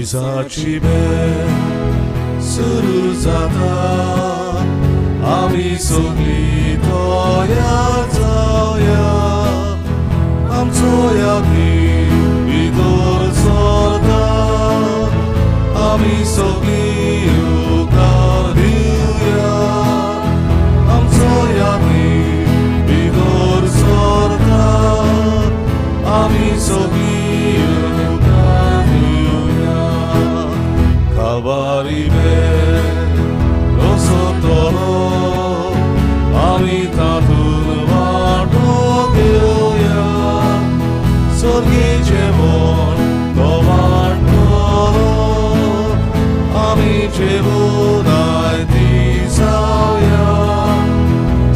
मिसाची बेल सुरू जाता, आमी सगळीं तयार जावया, आमचो यादी भितर सरता, आमी सगळीं येवकार दिवया, आमचो यादी भितर सरता, आमी सगळीं येवकार दिवया. कालवारी बेल रोसतलो, आमी तातूंत वांटो घेवया, स्वर्गी जेवण तो वांट्टलो, आमी जेवून आयती जावया,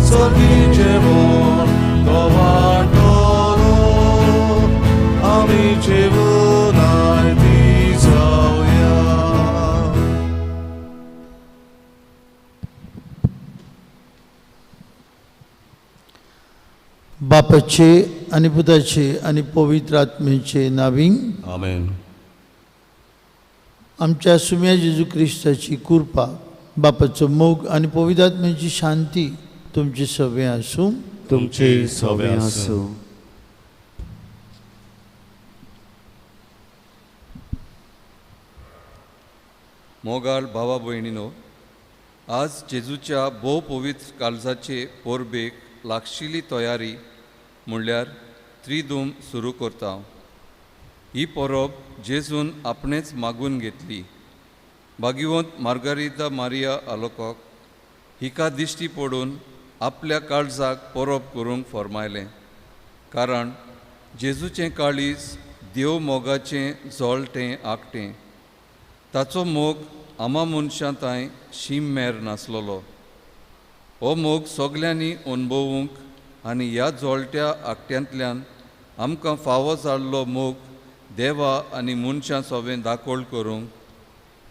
स्वर्गी जेवण तो वांट्टलो, आमी जेवून आयती जावया. बापाचे आनी पुताचे आनी पवित्र आत्म्याचे नावीं. आमेन. आमच्या सुम्या जेजू क्रिस्ताची कृपा, बापाचो मोग आनी पवित्र आत्म्याची शांती तुमची सगळें आसूं. तुमचे सवे आसूं. मोगाळ भावा भयणीनो, आज जेजूच्या भोव पवित्र काळजाचे परबेक लागशिल्ली तयारी म्हणल्यार त्रिदूम सुरू करता. ही परब जेजून आपणेच मागून घेतली. भाग्यवंत मार्गारिता मारिया आलोकॉक हिका दिश्टी पडून आपल्या काळजाक परब करूंक फर्मायलें, कारण जेजूचें काळीज देव मोगाचें जळटें आकटें. ताचो मोग आमा मनशां तांय शीम मेर नासलेलो. हो मोग सगल्यांनी अणभवूंक आनी ह्या जळट्या आकट्यांतल्यान आमकां फावो जाल्लो मोग देवा आनी मनशां सोबें दाखोळ करूंक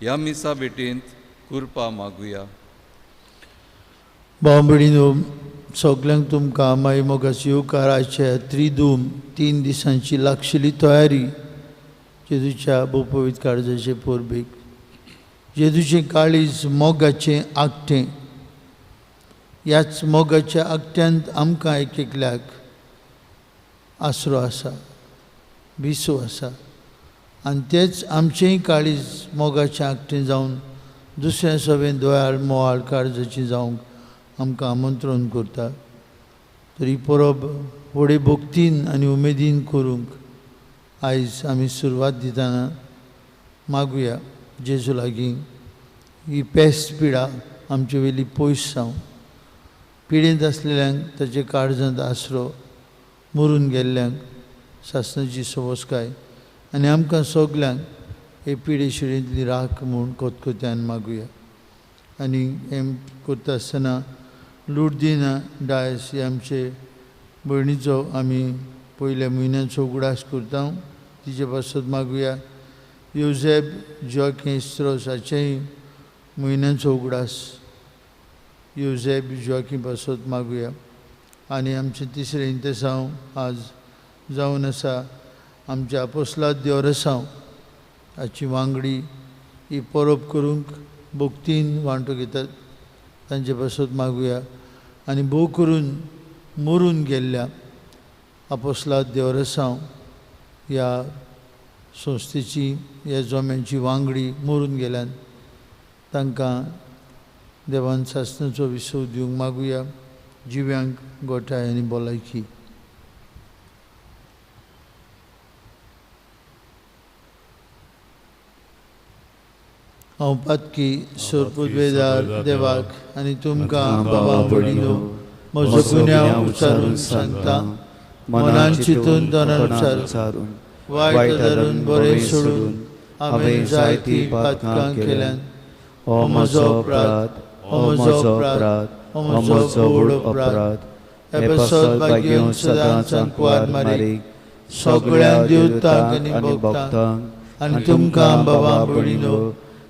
ह्या मिसा भेटेंत कृपा मागुया. भाव भयणीनो, सगल्यांक तुमकां माई मोगाचो येवकाराच्या त्रिदूम 3 दिसांची लागशिल्ली तयारी जेजूच्या भोव पवित्र काळजाचे परबेक. जेजूचें काळीज मोगाचें आकटें. ह्याच मोगाच्या आकट्यांत आमकां एक एकल्याक आसरो आसा, विसव आसा आनी तेच आमचेंय काळीज मोगाचें आकटें जावन दुसऱ्या सवें दोयाळ मोवाळ काळजाचें जावंक आमकां आमंत्रण करता. तर ही परब व्हडे भक्तीन आनी उमेदीन करूंक आयज आमी सुरवात दितना मागुया जेजू लागीं ही पेस्त पिडा आमचे वयली पयस जावं, पिडेंत आसलेल्यांक ताचे काळजांत आसरो, मरून गेल्ल्यांक सासणाची सवसकाय आनी आमकां सगल्यांक हे पिडे शिडेंतली राख म्हूण कोतकोत्यान मागुया. आनी हें करता आसतना लुडदिना डायस हे आमचे भयणीचो आमी पयल्या म्हयन्याचो उगडास करता, तिचे पासत मागुया. योझेब जॉकी स्त्रोस हाचेय म्हयन्याचो उगडास योझेब जॉकी पासत मागुया. आनी आमचें तिसरें इंतेसांव आज जावन आसा आमच्या आपोस्लाद देवरसांव हाची वांगडी ही परब करूंक भक्तीन वांटो घेतात, तांचे पासत मागुया. आनी भोव करून मरून गेल्ल्या आपोस्लाद देवरसांव ह्या संस्थेची ह्या जोम्यांची वांगडी मरून गेल्यान तांकां देवान सासणाचो विसव दिवंक मागुया, जिव्यांक गोठाय आनी भलायकी. हांव पातकी सोरपुदवेदार देवाक आनी तुमकां बाबा भयणीनो म्हजो गुन्यांव उच्चारून सांगता, मनान चिंतून तनान उच्चारून वायट धरून बरें सोडून हांवें जायतीं पातकां केल्यान. हो म्हजो अपराध, हो म्हजो अपराध, हो म्हजो व्हड अपराध. हे पासत भाग्यवंत सदांच आंकवार मारीक सगळ्या देवतांक आनी भक्तांक आनी तुमकां बाबा भयणीनो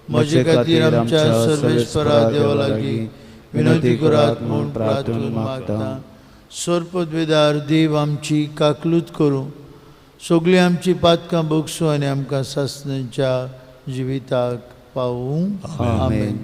म्हजे खातीर आमच्या सर्वेस्परा देवा लागीं विनंती करात म्हूण प्रार्थून मागता. सोरपदवेदार देव आमची काकलूत करूं, सगळीं आमची पातकां भोगसूं आनी आमकां सासणाच्या जिविताक पावूं. आमेन.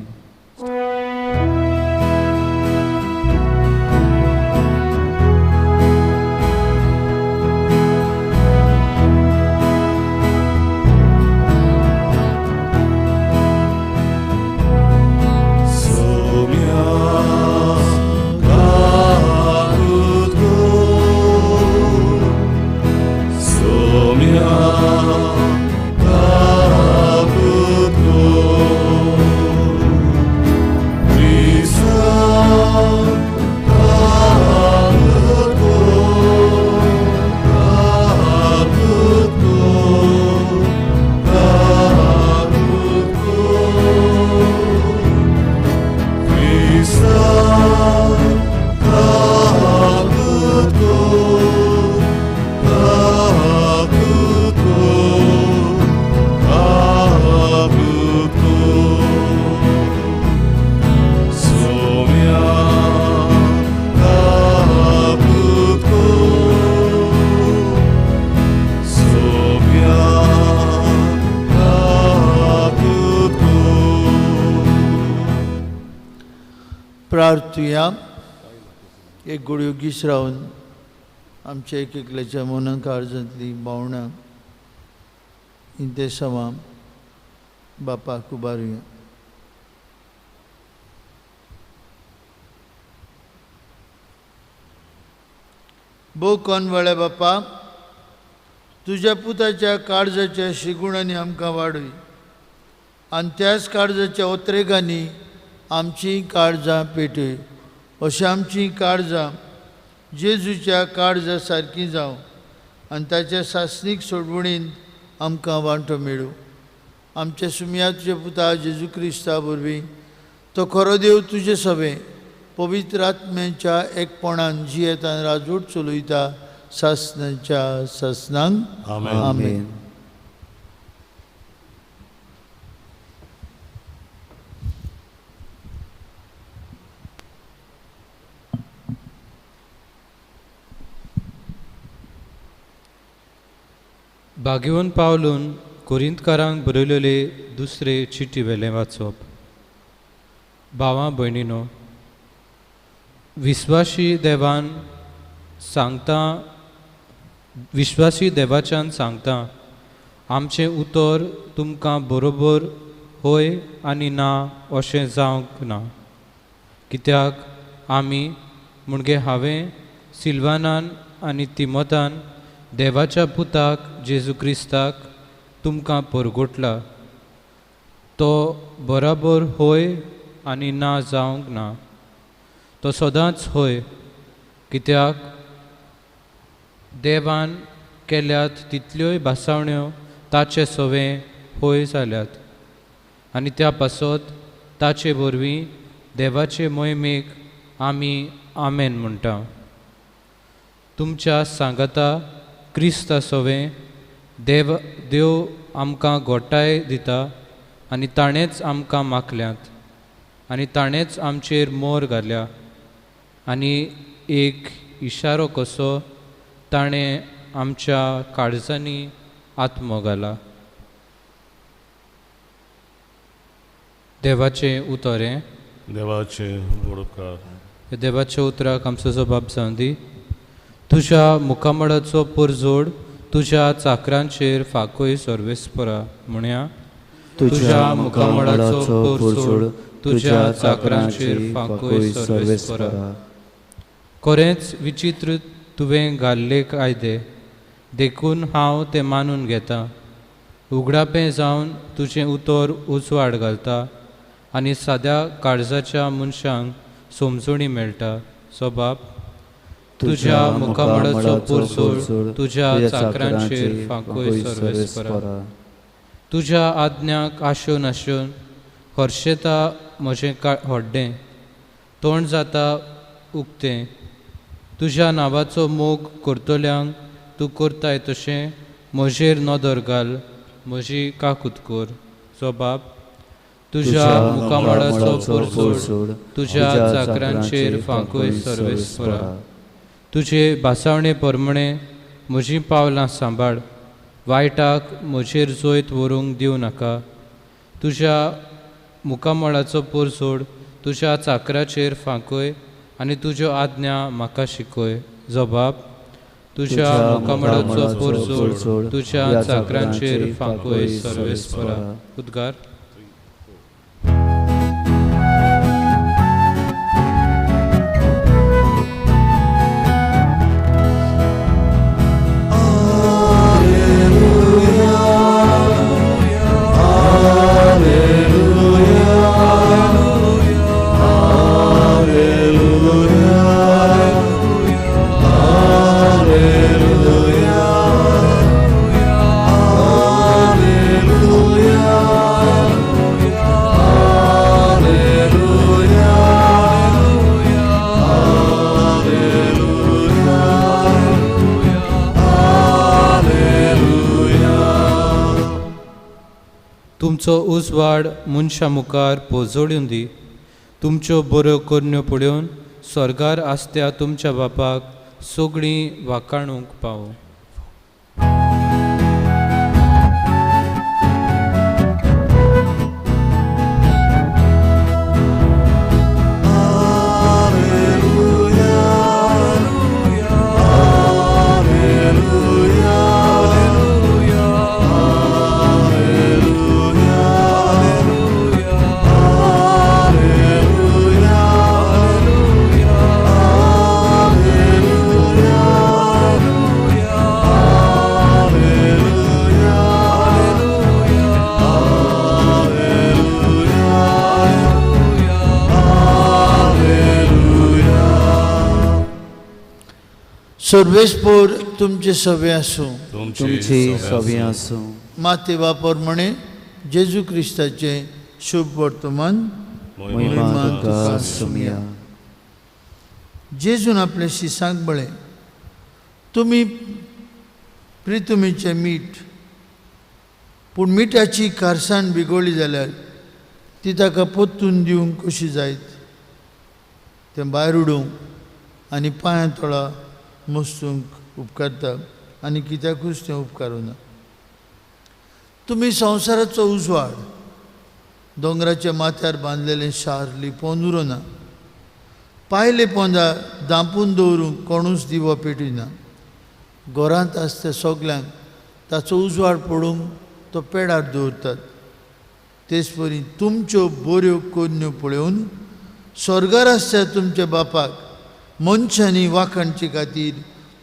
प्रार्थुया. एक गोडयो गीस रावन आमच्या एक एकल्याच्या मनां काळजांतली भावनां इंतेसांवां बापाक उबारुया. भोव कोनवाळ्या बापा, तुज्या पुताच्या काळजाच्या शिगुणांनी आमकां वाडय आनी त्याच काळजाच्या ओत्रेगांनी आमची काळजां पेटय. अशें आमची काळजां जेजूच्या काळजा सारकी जावं आनी ताच्या सासणीक सोडवणीन आमकां वांटो मेळूं. आमच्या सुमया तुज्या पुता जेजू क्रिस्ता वरवीं तो खरो देव तुजे सवें पवित्र आत्म्याच्या एकपणान जियेतान राजवट चलयता सासणाच्या सासणांक. आमेन. भाग्यवन पावलून कोरिंतकारांक बरयलेले दुसरे चिटी वेलें वाचप. भावां भयणीनो, विस्वासी देवान सांगता, विश्वासी देवाच्यान सांगता, आमचें उतर तुमकां बरोबर होय आनी ना अशें जावंक ना. कित्याक आमी म्हणजे हांवें सिल्वानान आनी तिमोतान देवाच्या पुताक जेजू क्रिस्ताक तुमकां परगोटला. तो बराबर होय आनी ना जावंक ना, तो सदांच होय. कित्याक देवान केल्यात तितल्योय भासावण्यो ताचे सवें होय जाल्यात आनी त्या पासत ताचे वरवीं देवाचे मोहिमेक आमी आमेन म्हणटा. तुमच्या सांगाता क्रिस्ता सवें देव देव आमकां गोठाय दिता आनी ताणेंच आमकां माखल्यात आनी ताणेंच आमचेर मोर घाल्या आनी एक इशारो कसो ताणें आमच्या काळजांनी आत्मो घाला. देवाचें उतर हें. देवाचें उपकार. देवाच्या उतराक आमचो जबाब जावं दी. तुज्या मुखामळाचो पुरजोड तुज्या चाकरांचेर फाकोय सर्वेस्परा म्हणया. तुज्या मुखामळाचो पुरजोड तुज्या चाकरांचेर फाकोय सर्वेस्परा. खरेंच विचित्र तुवें घाल्ले कायदे, देखून हांव ते मानून घेतां. उगडापें जावन तुजें उतर उजवाड घालता आनी साद्या काळजाच्या मनशांक समजणी मेळटा. सबाब तुज्या मुखामळाचो पुरजोड तुज्या चाकरांचेर फाकोय सर्वेस्परा. तुज्या आज्ञाक आशोन आशोन हर्शेता म्हजें हड्डें, तोंड जाता उक्तें. तुज्या नांवाचो मोग करतल्यांक तूं करताय तशें म्हजेर नदर घाल, म्हजी काकूत कर. जबाब तुज्या मुखामळाचो पुरजोड तुज्या चाकरांचेर फांकोय सर्वेस्परा. तुजे भासावणे प्रमाणे म्हजीं पावलां सांबाळ, वायटाक म्हजेर जैत व्हरूंक दिवं नाका. तुज्या मुखामळाचो पोरसोड तुज्या चाकराचेर फांकय आनी तुज्यो आज्ञा म्हाका शिकय. जबाब: तुज्या मुखामळाचो पोरसोड तुज्या चाकरांचेर फांकय सर्वेस्परा. उद्गार. तुमचो उजवाड मनशां मुखार पोजोडून दी. तुमच्यो बऱ्यो करण्यो पळोवन स्वर्गार आसत्या तुमच्या बापाक सगळीं वाखाणूंक पावो. सर्वेस्पोर तुमचे सवे आसूं. तुमचे सवे आसूं. माते बापर म्हणे जेजू क्रिस्ताचें शुभ वर्तमान. जेजून आपले शिसांक म्हळें, तुमी प्रितुमीचें मीठ, पूण मिठाची खारसाण बिगोळ्ळी जाल्यार ती ताका पोत्तून दिवंक कशी जायत? तें भायर उडोवंक आनी पांयां तोळा मस्तूंक उपकारता आनी कित्याकूच तें उपकारुना. तुमी संवसाराचो उजवाड. दोंगराच्या माथ्यार बांदलेलें शार लिपोवन उरना. पायले पोंदा दांपून दवरूंक कोणूच दिवो पेटिना. घरांत आसता सगल्यांक ताचो उजवाड पडूंक तो पेडार दवरतात. तेच परी तुमच्यो बऱ्यो करण्यो पळोवन स्वर्गार आसता तुमच्या बापाक मनशांनी वाखाणचे खातीर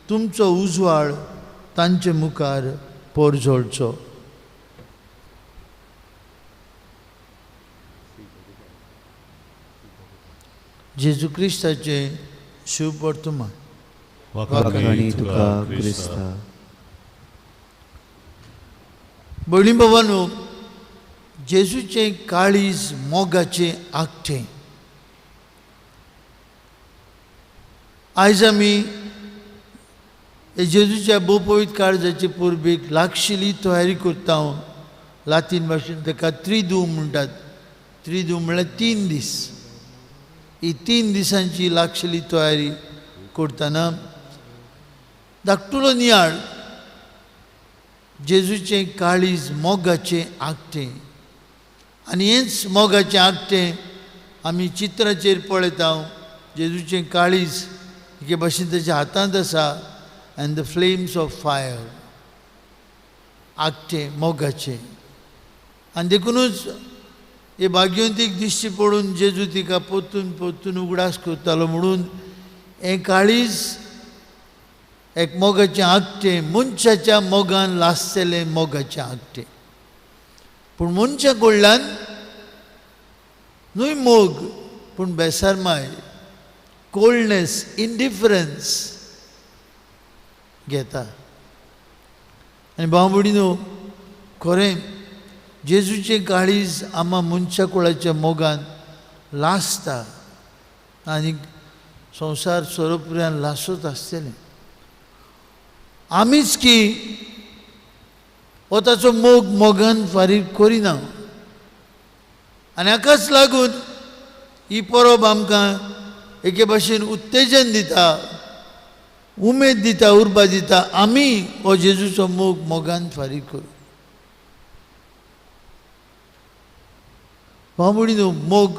तुमचो उजवाड तांचे मुखार पोरजोळचो. जेजू क्रिस्ताचें शुभ वर्तमान. भयणी भावांनो, जेजूचें काळीज मोगाचें आगटें. आयज आमी जेजूच्या भोवपवित्र काळजाचे परबेक लागशिली तयारी करता. लातीन भाशेन ताका त्रिदूम म्हणटात. त्रिदूम म्हळ्यार 3 दीस. ही 3 दिसांची लागशिली तयारी करतना धाकटुलो नियाळ जेजूचें काळीज मोगाचें आगटें. आनी हेंच मोगाचें आगटें आमी चित्राचेर पळयता. जेजूचें काळीज एके भाशेन ताच्या हातांत आसा and the flames of fire. आगटें मोगाचें. आनी देखुनूच हे भाग्यवंतीक दिश्टी पडून जेजू तिका पोतून पोतून उगडास करतालो. म्हणून हें काळीज एक मोगाचें आगटें, मनशाच्या मोगान लासतलें मोगाचें आगटें. पूण मनशा कडल्यान न्हय मोग, पूण बेसरमाय, कोल्डनेस, इंडिफरन्स घेता. आनी भाव भयणीनो, खरें जेजूचें काळीज आमा मनशा कुळाच्या मोगान लासता आनी संवसार सोरोपुऱ्यान लासत आसतलें. आमीच की हो ताचो मोग मोगान फारीक करिना. आनी हाकाच लागून ही परब आमकां एके भाशेन उत्तेजन दिता, उमेद दिता, उर्बा दिता. आमी हो जेजूचो मोग मोगान फारीक करूं. भाव भयणीनो, मोग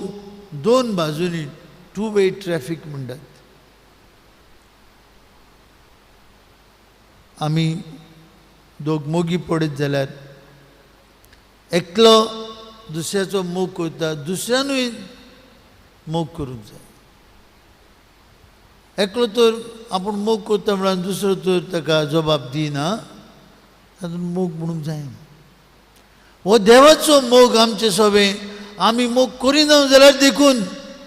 दोन बाजूनी टू वे ट्रॅफिक म्हणटात। आमी दोग मोगी पडत जाल्यार एकलो दुसऱ्याचो मोग करता, दुसऱ्यानूय मोग करूंक जाय। एकलो तर आपूण मोग करता म्हणून दुसरो तर ताका जबाब दिना, तातूंत मोग म्हणूंक जायना। हो देवाचो मोग आमचे सोबें, आमी मोग करिना जाल्यार देखून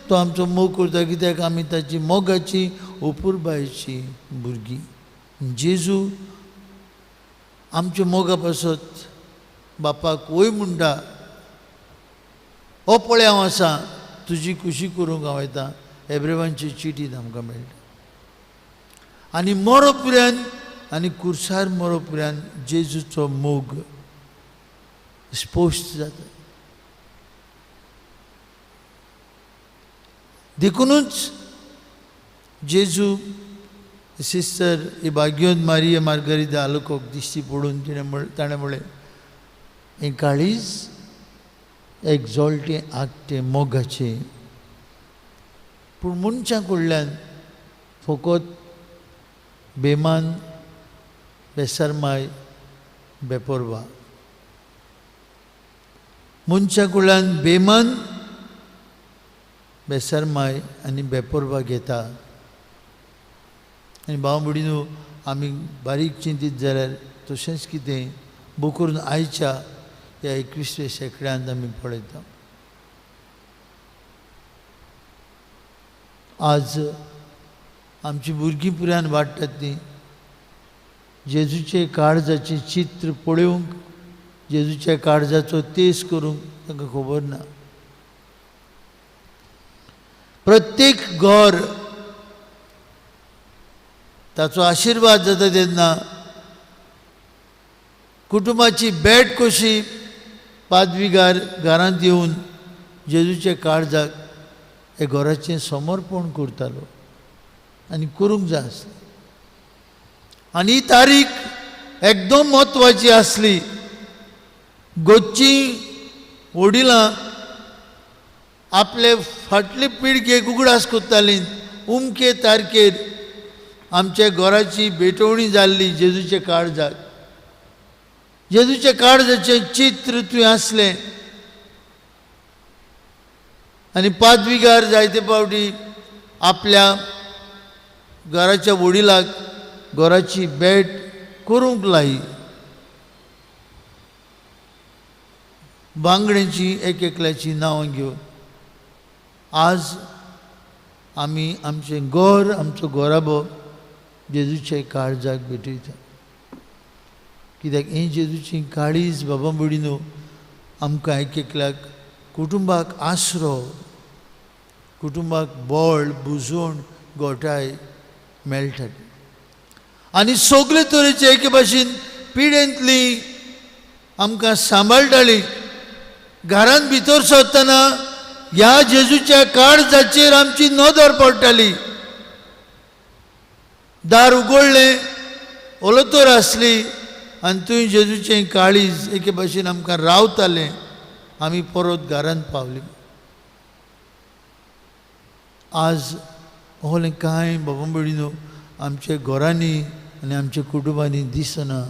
तो आमचो मोग करता, कित्याक आमी ताची मोगाची अपुरबायेची भुरगीं। जेजू आमच्या मोगा पासत बापाक वय म्हणटा, हो पळय हांव आसा तुजी खुशी करूंक हांव येता। एब्रेवांची चिटीत आमकां मेळटा। आनी मरो पुऱ्यान आनी कुर्सार मरो पुऱ्यान जेजूचो मोग स्पश्ट जाता। देखुनूच जेजू सिस्टर इबाग्योन मारिया मार्गरिदा आलोकोक दिश्टी पडून तिणें ताणें म्हळें, हें काळीज एक्जॉल्टें आगटें मोगाचें, पूण मनशां कडल्यान फकत बेमान बेसरमाय बेपोरवा, मनशां कडल्यान बेमान बेसरमाय आनी बेपोरवा घेता। आनी भाव भयणीनो, आमी बारीक चिंतीत जाल्यार तशेंच कितें बोकरून आयच्या ह्या 21व्या शेंकड्यांत आमी पळयता। आज आमची भुरगीं पुरान वाडटात ती जेजूचे काळजाचें चित्र पळोवंक, जेजूच्या काळजाचो तेज करूंक तांकां खबर ना। प्रत्येक घर ताचो आशिर्वाद जाता तेन्ना कुटुंबाची भेट कशी पादविगार घरांत येवन जेजूच्या काळजाक हे घराचें समर्पण करतालो आनी करूंक जाय आसलें। आनी ही तारीख एकदम म्हत्वाची आसली। गोची वडिलां आपले फाटले पिळगेक उगडास करतालीं, उमके तारखेर आमच्या घराची भेटवणी जाल्ली जेजूच्या काळजाक, जेजूच्या काळजाचें चित्र थंय आसलें। आनी पादविगार जायते फावटी आपल्या घराच्या वडिलाक घराची भेट करूंक लायी, बांगड्यांची एक एकल्याची नांवां घेवन। आज आमी आमचें घर, आमचो घराबो जेजूच्या काळजाक भेटयता, कित्याक हें जेजूची काळीज बाबा भयणीनो आमकां एक एकल्याक कुटुंबाक आसरो, कुटुंबाक बळ बुजवण गोठाय मेळटा। आनी सगळे तरेचे एके भाशेन पिडेंतली आमकां सांबाळटाली। घरांत भितर सरतना ह्या जेजूच्या काळजाचेर आमची नदर पडटाली। दार उगडलें, ओलोतर आसली आनी थंय जेजूचें काळीज एके भाशेन आमकां रावतालें। आमी परत घरांत पावली। आज ओलें कांय बाबा भयणीनो आमच्या घरांनी आनी आमच्या कुटुंबांनी दिसना।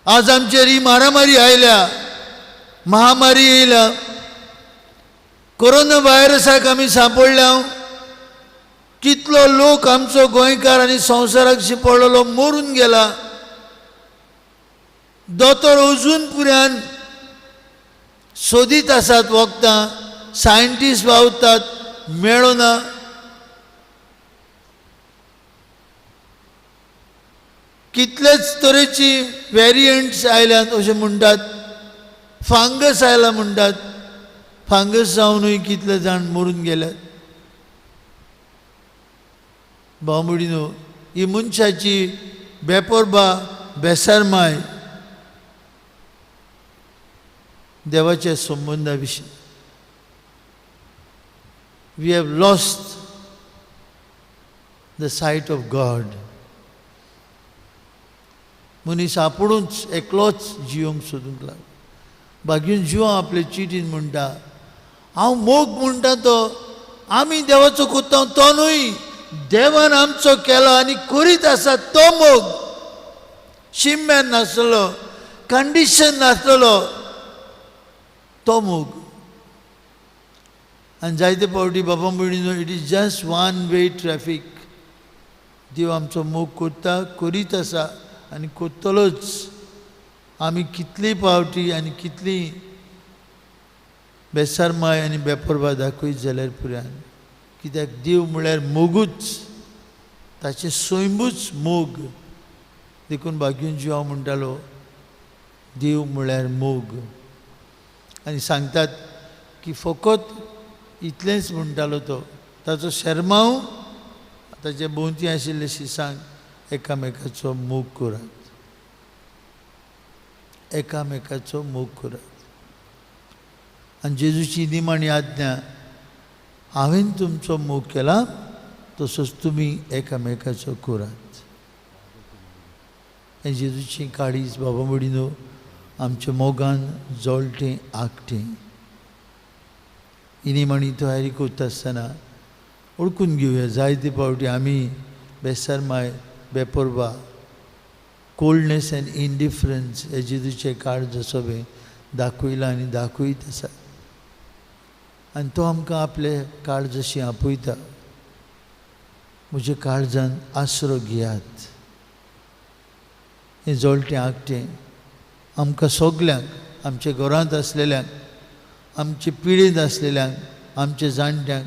आज आमचेर ही मारामारी आयल्या, महामारी येयल्या, कोरोना व्हायरसाक आमी सांपडल्या। कितलो लोक आमचो गोंयकार आनी संवसाराक शिंपडलेलो मरून गेला। दोतोर अजून पुऱ्यान सोदीत आसात वखदां, सायंटिस्ट वावतात, मेळना। कितलेच तरेची वेरियंट्स आयल्यात अशें म्हणटात, फांगस आयला म्हणटात, फांगस जावनूय कितले जाण मरून गेल्यात। भाव भयणीनो, ही मनशाची बेपोरबा बेसरमाय देवाच्या संबंदा विशीं। We have lost the sight of God. मनीस आपुणूच एकलोच जियोंक सोदूंक लागलो। बागीन जिवां आपले चिटीन म्हणटा, हांव मोग म्हणटा तो आमी देवाचो कोत्ता तो न्हय, देवान आमचो केला आनी करीत आसा तो मोग. शिम्यान नासलो, कंडिशन नासलेलो तो मोग. आनी जायते फावटी बाबा भयणीनो, it is just one way traffic. देव आमचो मोग करता, करीत आसा आनी करतलोच. आमी कितली पावटी आनी कितली बेसरमाय आनी बेपरवा दाखयत जाल्यार पुराय, कित्याक देव म्हळ्यार मोगूच, ताचें सैमूच मोग. देखून बागीन जिवा म्हणटालो देव म्हळ्यार मोग. आनी सांगतात की फकत इतलेंच म्हणटालो तो, ताचो शेरमांव ताचे भोंवती आशिल्ले शिसांक एकामेकाचो मोग करात, एकामेकाचो मोग करात. आनी जेजूची निमाणी आज्ञा, हांवें तुमचो मोग केला तसोच तुमी एकामेकाचो करात. हें जेजूची काळीज बाबा भयणीनो आमच्या मोगान जळटें आगटें. ही निमाणी तयारी करता आसतना वळखून घेवया, जायते फावटी आमी बेसरमाय, बेपरवा, कोल्डनेस एंड इनडिफरन्स हे जेजूचें काळज सगळें दाखयलां आनी दाखयत आसा. आनी तो आमकां आपले काळजाशी आपयता, म्हज्या काळजान आसरो घेयात. हें जळटें आगटें आमकां सगल्यांक, आमच्या घरांत आसलेल्यांक, आमचे पिळेंत आसलेल्यांक, आमच्या जाणट्यांक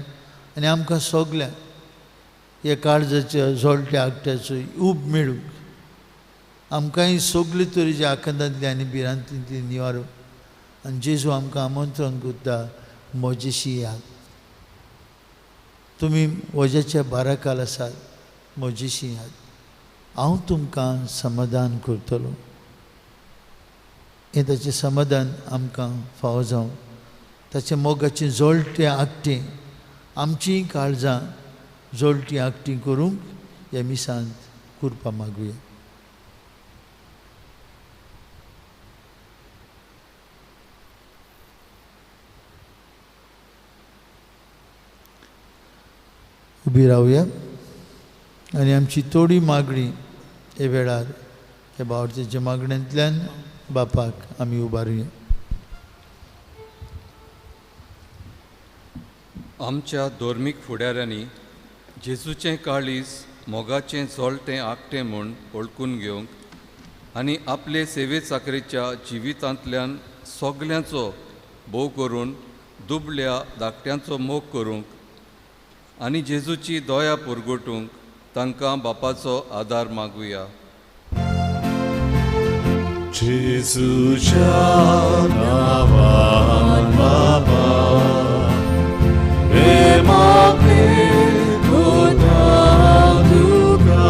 आनी आमकां सगल्यांक ह्या काळजाच्या जळट्या आगट्याचो उब मेळूंक, आमकांय सगळे तरेच्या आकांतांतली आनी भिरांतींतली निवारूंक. आनी जेजू आमकां आमंत्रण करता, म्हजेशी यात, तुमी वज्याच्या बाराकाल आसात, म्हजेशी यात, हांव तुमकां समाधान करतलो. हें ताचें समाधान आमकां फावो जावं, ताचें मोगाचें जळटें आगटें आमचीं काळजां जळटीं आगटीं करूंक ह्या मिसांत कुरपा मागुया. उबी रावया आनी आमची थोडी मागणी हे वेळार ह्या बावडतेच्या मागण्यांतल्यान बापाक आमी उबारुया. आमच्या धर्मीक फुडाऱ्यांनी जेजूचें काळीज मोगाचें जळटें आगटें म्हूण वळखून घेवंक आनी आपले सेवे चाकरेच्या जिवितांतल्यान सगल्यांचो भोव करून दुबल्या धाकट्यांचो मोग करूंक आनी जेजूची दया पुरगोटूंक तांकां बापाचो आदार मागुया. जेजूच्या नांवान बाबा हे मागणें कोता तुका.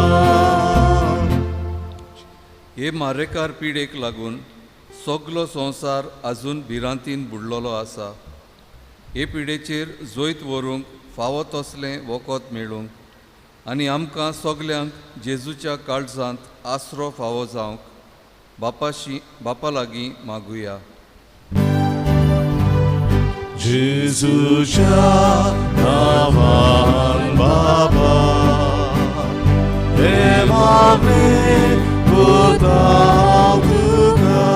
हे मारेकार पिडेक लागून सगलो संवसार आजून भिरांतीन बुडलेलो आसा. हे पिडेचेर जैत व्हरूंक फावो तसलें वखद मेळूंक आनी आमकां सगल्यांक जेजूच्या काळजांत आसरो फावो जावंक बापाशी बापा लागीं मागुया. जेजूच्या नांवान बाबा हे मागणें कोता तुका.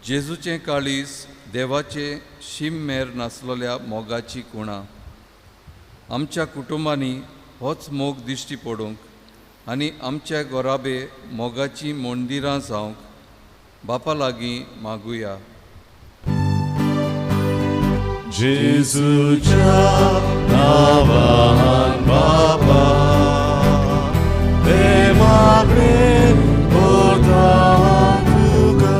जेजूचें काळीज देवाचे शीम मेर नासलेल्या मोगाची कुणा. आमच्या कुटुंबांनी होच मोग दिश्टी पडूंक आनी आमच्या गोराबे मोगाची मंदिरां जावंक बापा लागीं मागुया. जेजूच्या नांवान बाबा हे मागणें कोता तुका.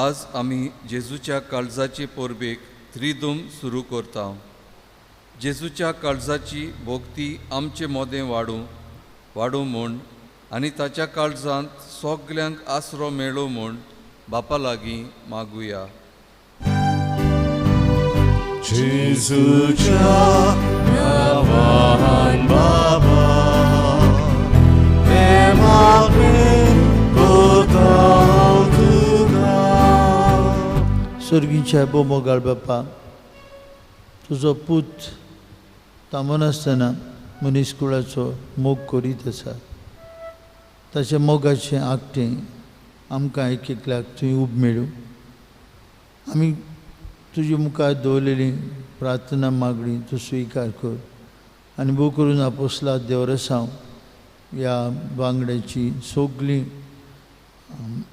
आज आमी जेजूच्या काळजाचे परबेक त्रिदूम सुरू करता. जेजूच्या काळजाची भोक्ती आमचे मोदें वाडूं वाडूं म्हूण आनी ताच्या काळजांत सगल्यांक आसरो मेळो म्हूण बापा लागीं मागुया. जेजूच्या नांवान बाबा हे मागणें कोता सर्गीच्या बोमोगाळ बापा, तुजो पूत थांबनासतना मनीस कुळाचो मोग करीत आसा. ताच्या मोगाचें आगटें आमकां एक एकल्याक थंय उब मेळूं. आमी तुजे मुखार दवरलेली प्रार्थना मागणी तूं स्विकार कर आनी भोव करून आपोसला देवरसांव ह्या बांगड्याची सगळीं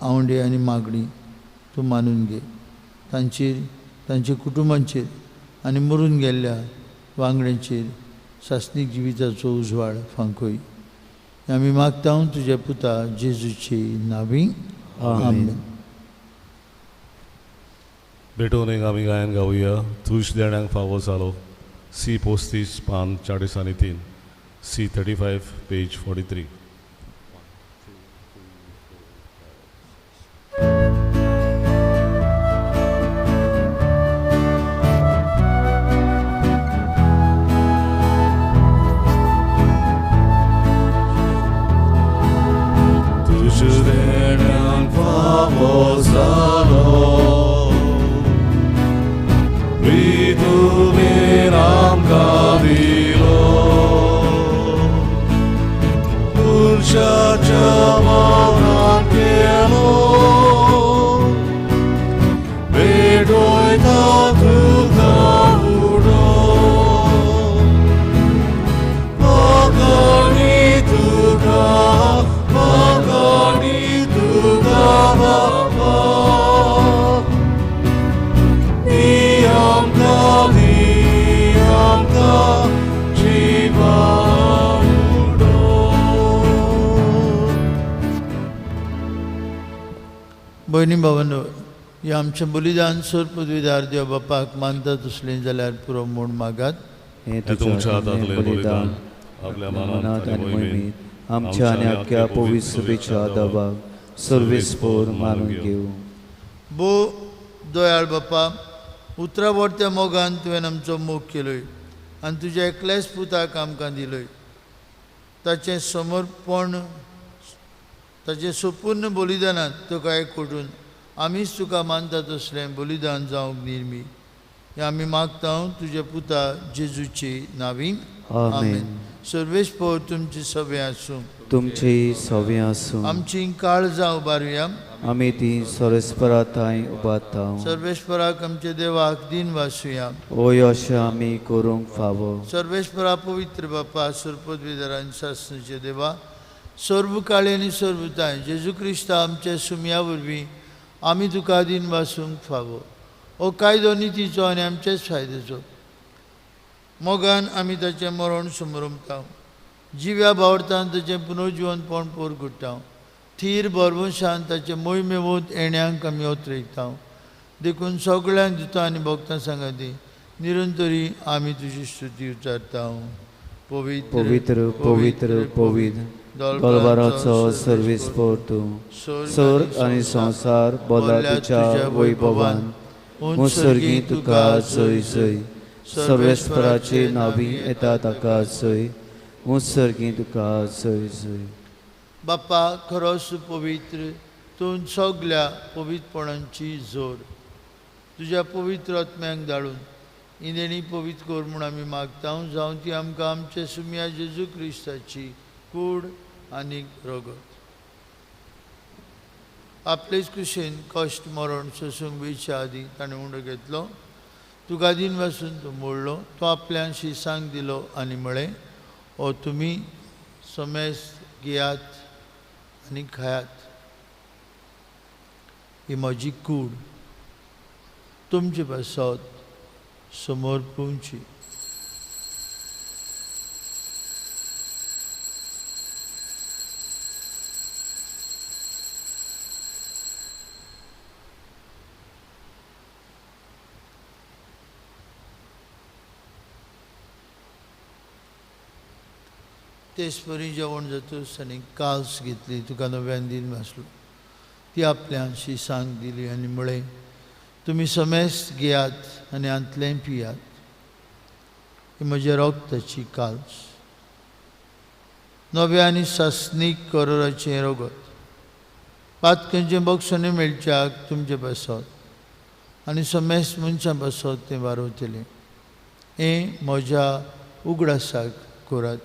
आवंडे आनी मागणी तूं मानून घे. तांचेर, तांच्या कुटुंबांचेर आनी मरून गेल्ल्या वांगड्यांचेर सासणीक जिविताचो उजवाड फांकय. आमी मागता तुज्या पुता जेजूची नावी. आमेन. भेटून एक आमी गायन गावया. तुज देण्यांक फावो जालो. सी 35 पान 43, सी 35 पेज 43. भयणी भावांनो, हे आमचें बलिदान सोर पदवीदार देव बापाक मानता तसलें जाल्यार पुरो म्हूण मागात. हें तुमच्या हातांतलें बलिदान आपल्या मनांत आनी मोहिमेंत आमच्या आनी आख्या पवित्र सभेच्या दबाक सर्वेस्पोर मानून घेवं. भो दयाळ बापा, उतरा वरत्या मोगान तुवें आमचो मोग केलोय आनी तुज्या एकल्याच पुताक आमकां दिलोय. ताचें समर्पण, ताचें संपूर्ण बलिदानांत तुका एकवटून आमीच तुका मानता तसलें बलिदान जावंक निर्मी. हें आमी मागता तुज्या पुता जेजूची नावी. आमेन. सर्वेस्पोर तुमची सभे आसूं. तुमची सभे आसूं. आमची काळजां उबारुया. आमी ती सर्वेस्परा थांय उबारता. सर्वेस्पराक आमच्या देवाक दिन वासुया. ओय अशें आमी करूंक फावो. सर्वेस्परा पवित्र बापा, सर्पदविदारान सासणीचे देवा, सर्व काळी आनी सर्वताय जेजू क्रिस्ता आमच्या सुमया वरवीं आमी तुका दिन वासूंक फावो. हो कायदो नितीचो आनी आमचेच फायद्याचो. मोगान आमी ताचें मरण समरमता, जिव्या भावार्थान ताचें पुनर्जिवनपण पोरगुट्टा, थीर भरवंशान ताचें मोहिमेवत येण्यांक आमी ओतरयता. देखून सगळ्यांक दिता आनी भक्तां सांगाती निरंतरी आमी तुजी स्तुती उच्चारता. पवित्र पवित्र पवित्र पवित्र दलबाराचो सर्वेस्पोर तूं, स्वर्ग आनी संवसार बोला तुज्या वैभवान. मुसर्गी तुका जय जय. सर्वेस्पराचे नावी येता ताका जय. मुसर्गी तुका जय जय. बापा, खरोच पवित्र तूं, सगल्या पवित्रपणांची जोर तुज्या पवित्र आत्म्यांक धाडून इंदेणी पवित्र कर म्हूण आमी मागता. जावं ती आमकां आमच्या सुमया जेजू क्रिस्ताची कूड आनी रगत. आपलेच कुशेन कश्ट मरण सोसूंक वेच्या आदीं ताणें उंडो घेतलो, तुका दिन वासून तो मोडलो, तो आपल्यान शिसांक दिलो आनी म्हळें, ओ तुमी समेस्त घेयात आनी खायात, ही म्हजी कूड तुमचे पासत समोर पुंची. तेच परी जेवण जातूच आनी काल्स घेतली, तुका नव्यान दिन वाचलो, ती आपल्या शिसांक दिली आनी म्हळें, तुमी समेस्त घेयात आनी हांतलें पियात, ही म्हज्या रगताची काल्स, नव्या आनी सासणीक करोराचें रगत, पातकांचें बक्षणें मेळच्याक तुमचे पासत आनी समेस्त मनशां पासत तें वारवतलें. हें म्हज्या उगडासाक करात.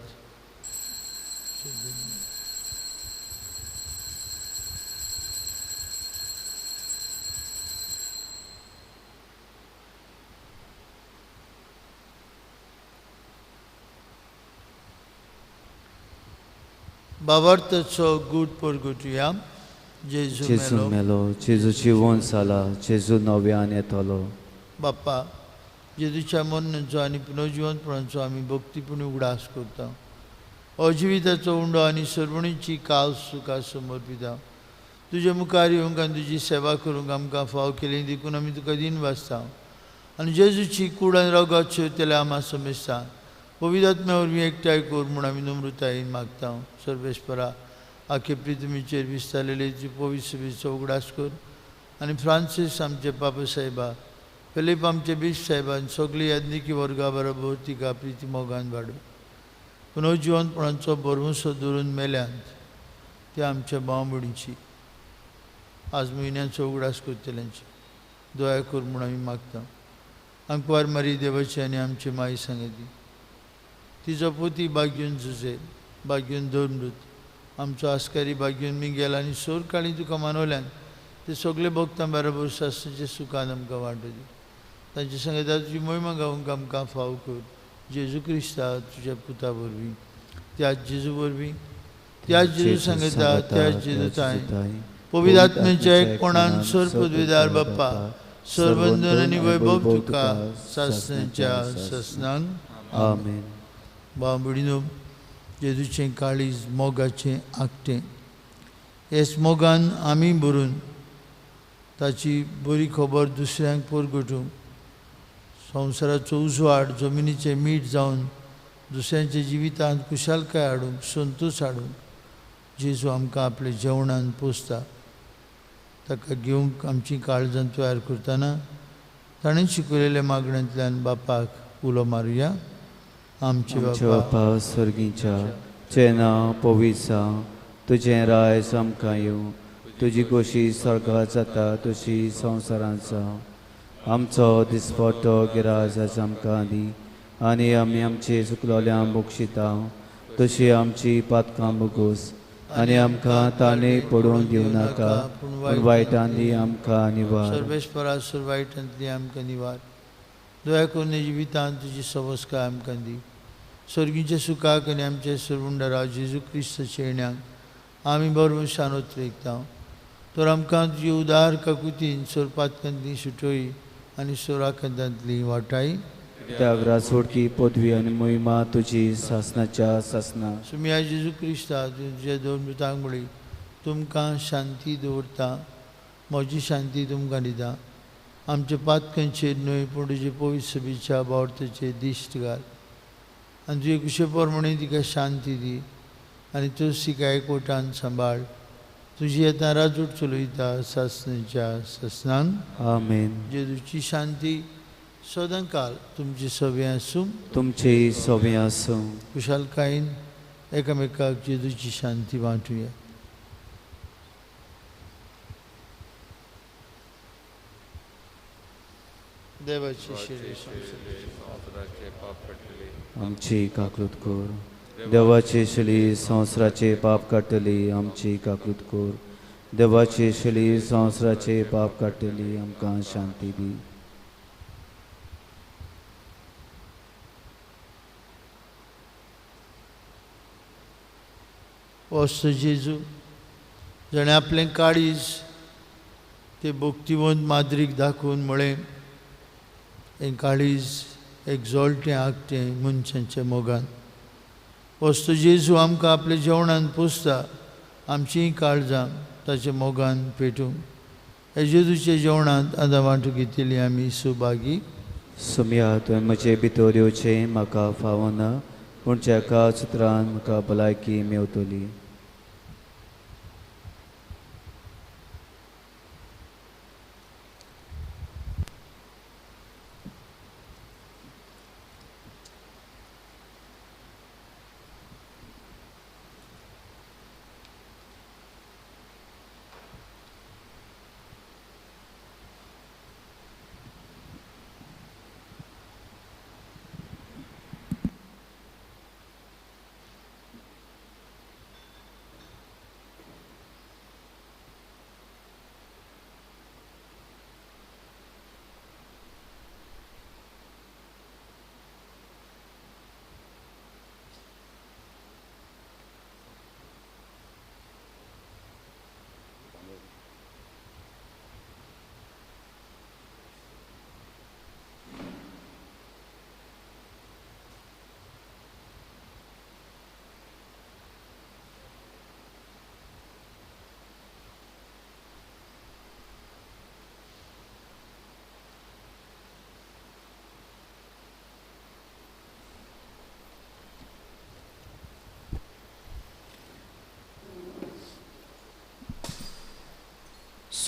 बाबार्थाचो गूट परगटुया. जेजू मेलो, जेजू जिवन जाला, जेजू नव्यान येतलो. बाप्पा, जेजूच्या मरणाचो आनी पुनर्जिवनपणाचो आमी भक्तीपूर्ण उगडास करता. अजिविताचो उंडो आनी सर्वणीची कास तुका समर्पिता. तुजे मुखार येवंक आनी तुजी सेवा करूंक आमकां फाव केली देखून आमी तुका दिन वाचता आनी जेजूची कूड आनी रगत शेवतले आमा समेस्ता पवित्र आत्म्या वरवीं एकठांय कर म्हूण आमी नम्रतायेन मागता. सर्वेस्परा, आखे पृथ्वीचेर विस्तारलेले पवित्र सभेचो उगडास कर आनी फ्रांसीस आमचे पापा साहेबा, फिलीप आमचे बीश साहेबान सगळी याज्ञिकी वर्गा बरोबर तिका प्रिती मोगान वाडू. पुनर्जिवनपणाचो भरवंसो धरून मेल्यांत ते आमच्या भाव भयणीची आज म्हयन्याचो उगडास करतल्यांची दया कर म्हूण आमी मागता. आंकवार मारी देवाची आनी आमची माई सांगती, तिजो पोती बागयून जुजे, बागयून धर्मदूत, आमचो आस्कारी बागयून मिगेल आनी सोर काळी तुका मानवल्यान ते सगळे भक्तां बरोबर शास्त्राचे सुखान आमकां वांटो दी. तांचे सांगता तुजी मोहिमा गावंक आमकां फाव कर. जेजू क्रिस्ता तुज्या पुता वरवीं, त्याच जेजू वरवीं, त्याच जेजू सांगता, त्याच जेजू ताय पवित्र आत्म्याच्या एकपणान सर पदवीदार बाप्पा, सर्वंदन आनी वैभव तुका सासणाच्या सासणांक. आमेन. भाव भयणीनो, जेजूचें काळीज मोगाचें आकटें, हेच मोगान आमी भरून ताची बरी खबर दुसऱ्यांक परगटूंक, संवसाराचो उजवाड जमिनीचें मीठ जावन दुसऱ्यांच्या जिवितांत खुशालकाय हाडूंक, संतोश हाडूंक जेजू आमकां आपल्या जेवणान पोसता. ताका घेवंक आमची काळजां तयार करतना ताणें शिकयलेल्या मागण्यांतल्यान बापाक उलो मारुया. आमचे बापा स्वर्गीच्या, तुजें नांव पवित्र जावं, तुजें राज आमकां येवं, तुजी खोशी स्वर्गांत जाता तशी संवसारांत जावं. आमचो दिसपट्टो गिराज आज आमकां दी आनी आमी आमचे चुकलोल्यांक बक्षिता तशी आमची पातकां भोगोस आनी आमकां ताणे पडोवन दिवं नाका, पूण वायटांनी आमकां निवार. सर्वेस्परा, सर वायटांतली आमकां निवार. दया करून जिवितांत तुजी सवस्काय आमकां दी. स्वर्गीच्या सुखाक आनी आमचे सरवंडरा जेजू क्रिस्ताच्या येण्याक आमी बरोबर उतरेकता. तर आमकां तुजी उदार काकुतीन सोरपातकांतली सुटोय आनी सोराकांतांतली वाटाय. त्यागरा सोडकी पदवी आनी मोहिमा तुजी सासणाच्या सासणा. सुमिया जेजू क्रिस्ता, तुज्या दोन मृतांक म्हळी, तुमकां शांती दवरता, म्हजी शांती तुमकां दिता. आमच्या पातकांचेर न्हय पूण तुजे पवित्र सभेच्या बावडतेचेर दिश्ट घाल आनी तुजे कुशे प्रमाणे तिका शांती दी आनी तूं तिका एकवटान सांबाळ. तुजी आतां राजूट चलयता सासणाच्या सासणांक. आमेन. जेजूची शांती सदांकाल तुमची सवे आसूं. तुमची सवे आसूं. खुशालकायेन एकामेकाक जेजूची शांती वांटुया. देवाची आमची काकूत कर. देवाची शली संवसाराचे पाप काडटली आमची काकूत कर. देवाची शली संवसाराचे पाप काडटली आमकां शांती दी. वस्त जेजू जाणें आपलें काळीज ते भक्तिवंत माद्रीक दाखोवन म्हळें, हें काळीज एक जोळटें आगटें मनशांच्या मोगान. वस्तू जेजू आमकां आपल्या जेवणान पोसता, आमचींय काळजां ताच्या मोगान पेटूंक. हे जेजूच्या जेवणांत आतां वांटू घेतिल्ली आमी सुभागी. सुमया, तुवें म्हजे भितर येवचें म्हाका फावना, पूण एका चित्रान म्हाका भलायकी मेवतली.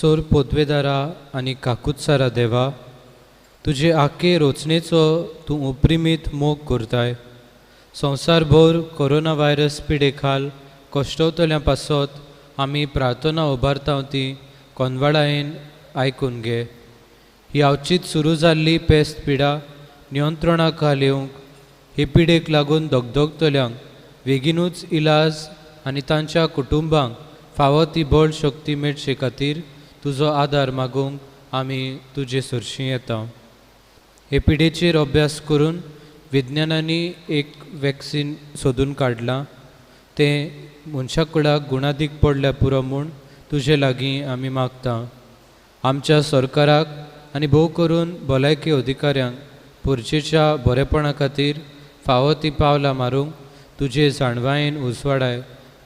सोर पोदवेदारा आनी काकुत्सारा देवा, तुजे आखे रोचणेचो तूं उपरिमीत मोग करताय. संवसारभर कोरोना व्हायरस पिडे खाल कश्टवतल्या पासत आमी प्रार्थना उबारता ती कोनवाडायेन आयकून घे. ही अवचीत सुरू जाल्ली पेस्त पिडा नियंत्रणा खाल येवंक, हे पिडेक लागून दगदगतल्यांक बेगीनूच इलाज आनी तांच्या कुटुंबांक फावो ती बळ शक्ती मेळचे खातीर तुजो आदार मागूंक आमी तुजे सरशीं येता. हे पिडेचेर अभ्यास करून विज्ञानांनी एक वॅक्सीन सोदून काडलां, तें मनशा कुडाक गुणादीक पडल्या पुरो म्हूण तुजे लागीं आमी मागता. आमच्या सरकाराक आनी भोव करून भलायकी अधिकाऱ्यांक पुरचेच्या बरेपणा खातीर फावो ती पावलां मारूंक तुजे जाणवायेन उजवाडाय.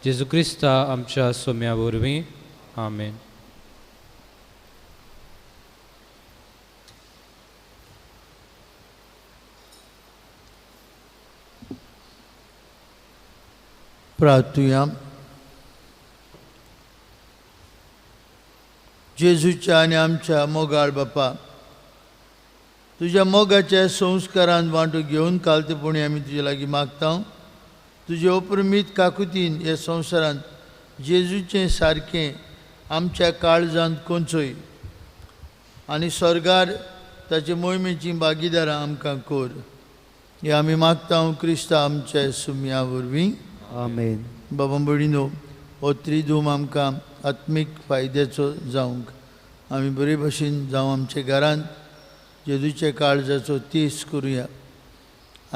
जेजू क्रिस्ता आमच्या सोम्या वरवीं, आमेन. प्रार्थुया. जेजूच्या आनी आमच्या मोगाळ बापा, तुज्या मोगाच्या संस्कारान वांटो घेवन कालतेपणी आमी तुजे लागीं मागता. तुजे अपरमीत काकुतीन ह्या संवसारांत जेजूचें सारकें आमच्या काळजांत कोंचय आनी स्वर्गार ताचे मोहिमेचीं भागीदारां आमकां कर. हे आमी मागता क्रिस्ता आमच्या सुम्या वरवीं, आमेन. बाबा भयणीनो, हो त्रिधूम आमकां आत्मीक फायद्याचो जावंक आमी बरे भशेन जावं आमच्या घरांत जेजूच्या काळजाचो तेज करुया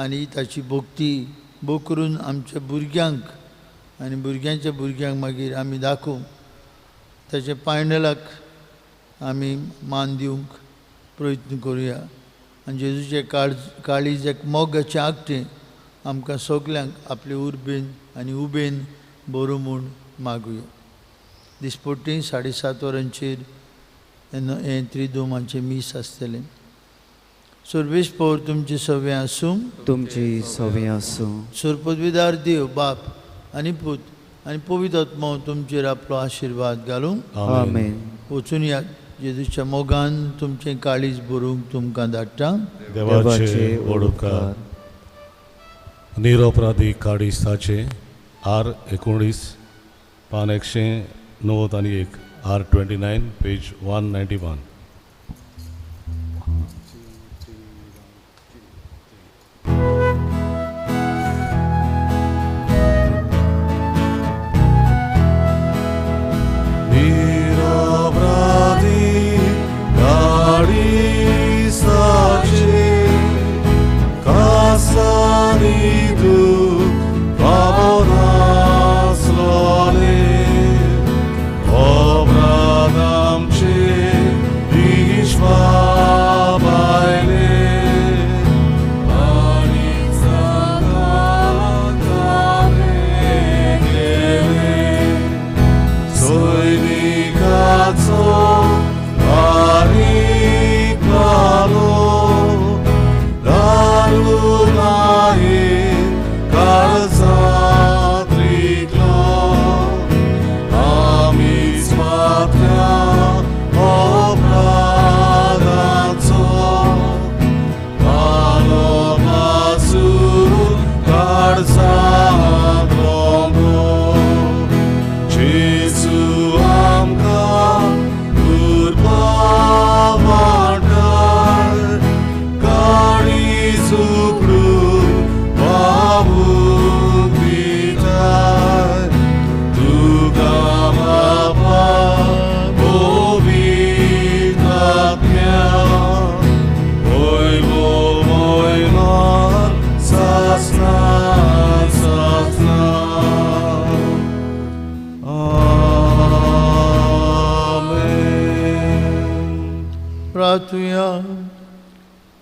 आनी ताची भक्ती भोव करून आमच्या भुरग्यांक आनी भुरग्यांच्या भुरग्यांक मागीर आमी दाखोवंक ताच्या पायणलाक आमी मान दिवंक प्रयत्न करुया आनी जेजूचे काळीज एक मोगाचें आगटें आमकां सगल्यांक आपले उर्बेन आनी उबेन बरो म्हूण मागुया. दिसपट्टी 7:30 वरांचेर हें त्रिदोमाचें मीस आसतलें. सर्वेस्पोर तुमचें सवें आसूं, तुमची सवें आसूं. सरपदवीदार देव बाप आनी पूत आनी पवित्र आत्मो तुमचेर आपलो आशिर्वाद घालूं. आमेन. वचून या जेजूच्या मोगान तुमचें काळीज भरूंक तुमकां धाडटा. देवाचे व्हड उपकार. निरपराधी काडीस ताचे आर 19 पान 191, आर 29 पेज 191.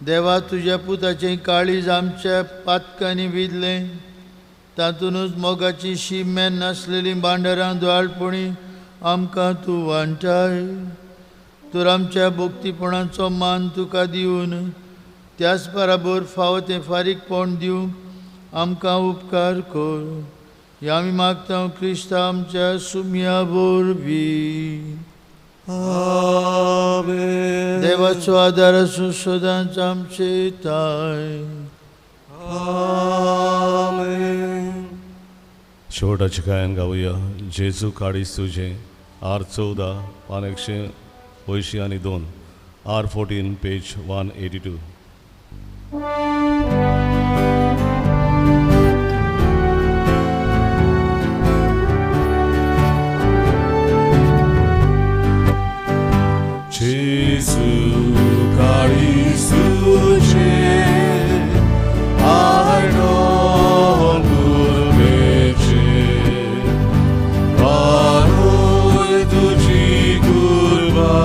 देवा, तुज्या पुताचें काळीज आमच्या पातकांनी विदलें, तातूंतच मोगाची शीम मेन नासलेलीं भांडारां द्वाळपणी आमकां तूं वांटाय. तर आमच्या भक्तीपणाचो मान तुका दिवन त्याच बराबर फावो तें फारीकपण दिवंक आमकां उपकार कर. ह्या आमी मागता क्रिस्ता आमच्या सुम्या वरवीं. आमेन. देवाचो आदार आसूं सदांच आमचे ताय. आमेन. शेवटाचें गायन गावया जेजू काडीस तुजें आर 14 पान 182, आर 14 पेज 182. जेजू काडीस तुजें आयडोन कुर्बेचें वारोय तुजी कुर्बा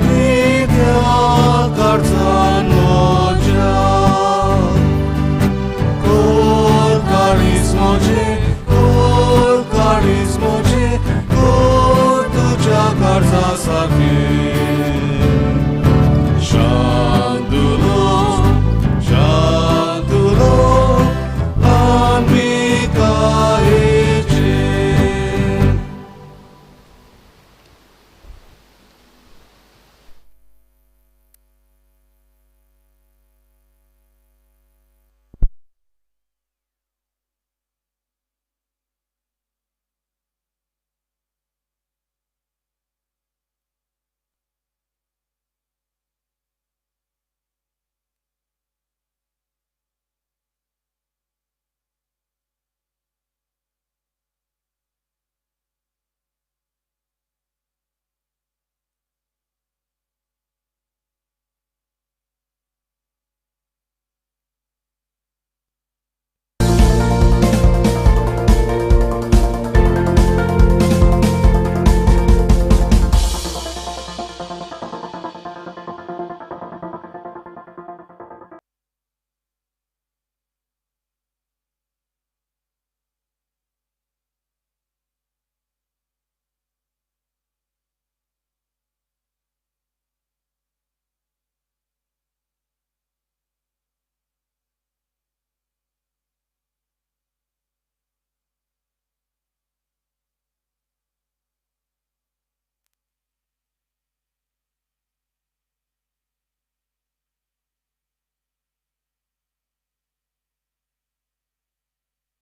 नित्या काळजान म्हज्या. कोर काळीज म्हजें, कोर काळीज म्हजें, कोर तुज्या काळजा सारकें.